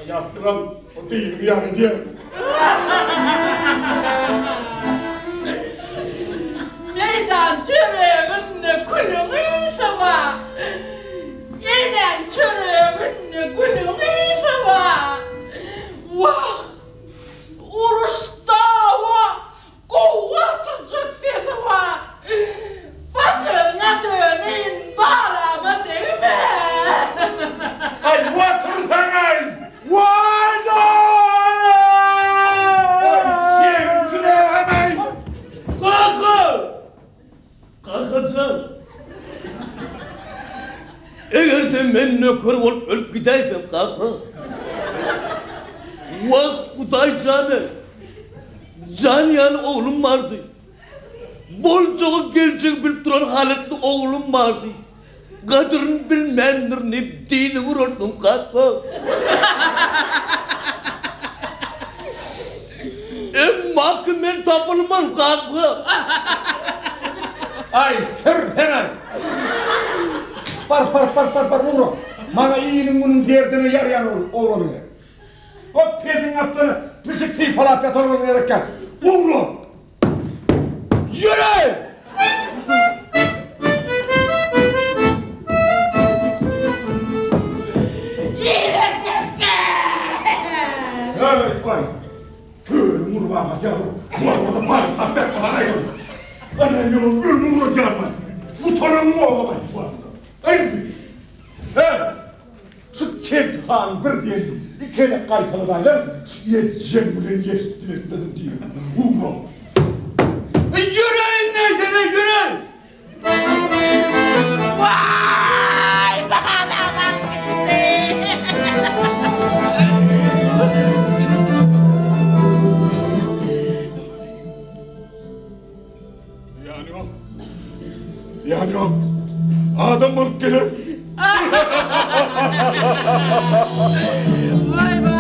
Ýassygam o dyzyňy ýaly edýär. Meýdan çöreginde külüň ysy bar. Enäň çöreginde gülüň ysy bar. Wah, uruş dawa Gowy oturjak sesi bar. Başyňa döneýin balama degme. Aý otursaňaý. Waý doly. Aý seňki nämeý. Kaka! Kakajan! Eger-de men nöker bolup ölüp gidäýsem, kaka! Wah, Hudaý jan-eý! Jan ýaly oglum bardy. Boljagy geljegi bilip duran halatly oglum bardy. Gadyryny bilmändirin diýip dini urarsyň kaka. Emmaki men tapylman kaka. Aý sür sen-aý. Bar bar bar bar bar ugra. Maňa iliň günüň derdine ýaraýan oglan gerek. O pejiň gapdaly pişik sypalap ýatan oglan gerekkä. Ugra! Ýöre! Näme goý? Tüýüň urbaňa ýaly, bolmasa baýyp bermän aýdyň. Ana men ölüm ugradýarman. Utanaň oba baýyp. Aýdy. He! Şu Kelti hanyň bir diýenini iki gezek gaýtaladaýlar, şu ýetjeň bilen ýeşitdim etmedim diýip, ugra. Ýöreýin näýsene, ýöre! Waý, balamam gitdi! Zyýany ýok. Zyýany ýok. Adam bolup geler. Waý.